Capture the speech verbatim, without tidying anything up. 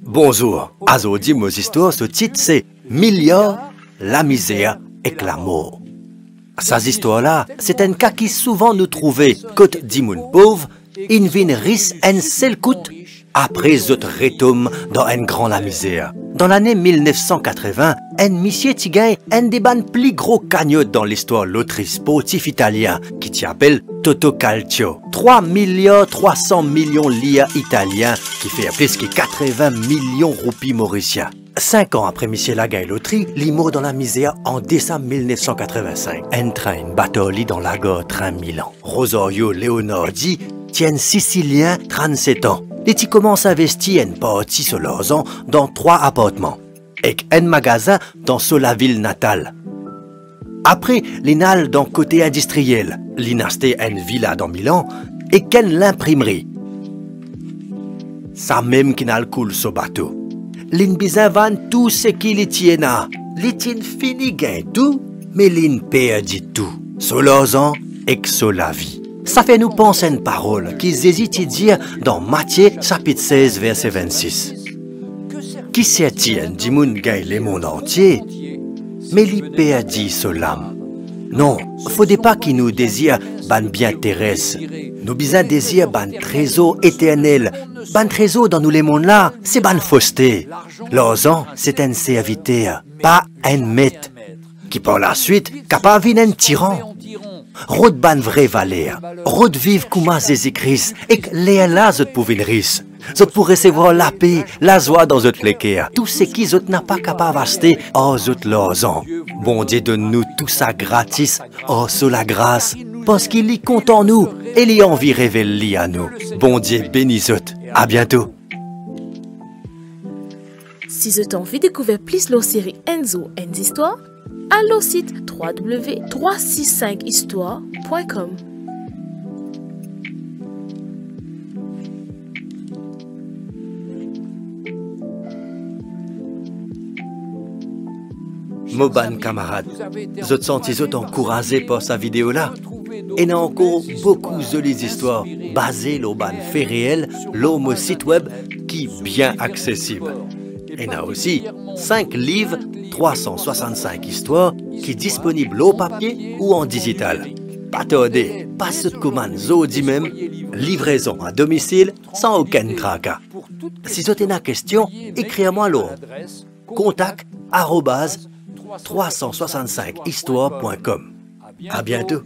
Bonzour, azordi mo zistwar so tit se Miliar, lamizer ek lamor. Sa zistwar la, se enn ka ki souvan nou trouve kot dimoun pov inn vinn ris enn sel kout apre zot retom dan enn gran lamizer. Dan lane mil nef san katreven, enn misie ti gagn enn de bann pli gro kagnot dan listwar lotri sportif italien ki ti apel Toto Calcio. Trwa miliar trwa san milion lir italien, ki fer plis ki katreven milion roupi morisien. Sink an apre misie la gagn lotri, li mor dan lamizer an desam mil nef san katreven-sink. Enn trin inn bat ar li dan lagar trin Milan. Rosario Leonardi ti enn Sisilien trannset an. Li ti koumans investi enn parti so larzan dan trwa apartman ek enn magazin dan so lavil natal. Apre, linn al dan kote indistriyel, linn aste enn vila dan Milan ek enn linprimri. Samem ki'nn al koul so bato. Linn bizin vann tou seki li ti ena. Li ti'nn fini gagn tou, me linn perdi tou, so larzan ek so lavi. Sa fer nou pans enn parol ki Zezi ti dir dan Matie sapit sez, verse vennsis. Ki serti enn dimoun gagn lemond antie, me li perdi so lam? Non, fode pa ki nou dezir bann bien teres. Nou bizin dezir bann trezor eternel. Bann trezor dan nou lemonn la, se bann foste. Larzan, se enn serviter, pa enn met, ki par laswit kapav vinn enn tiran. Rod bann vre valer, rod viv kouma Zezi Kris, ek lerla zot pou vinn ris. Zot pou resevwar lape, lazwa dan zot leker, tou seki zot napa kapav aste ar zot larzan. Bondie donn nou tou sa gratis ar so lagras, parski li kontan nou e li anvi revel li a nou. Bondie beni zot. A biento. Si zot anvi dekouver plis lor seri Enn zour enn zistwar, al lor sit w w w trwa sis sink istwar pwin kom. Mo bann kamarad, zot santi zot ankouraze par sa video la? Ena ankor boukou zoli zistwar baze lor bann fe reel lor mo sit web ki bien aksesib. Ena osi sink liv trwa san swasann-sink istwar ki disponib lor papie ou an dizital. Pa tarde, pas zot komann zordi mem, livrezon a domisil san okenn traka. Si zot ena kestion, ekrir mwa lor kontak arobaz trwa san swasann-sink istwar pwin kom. A biento.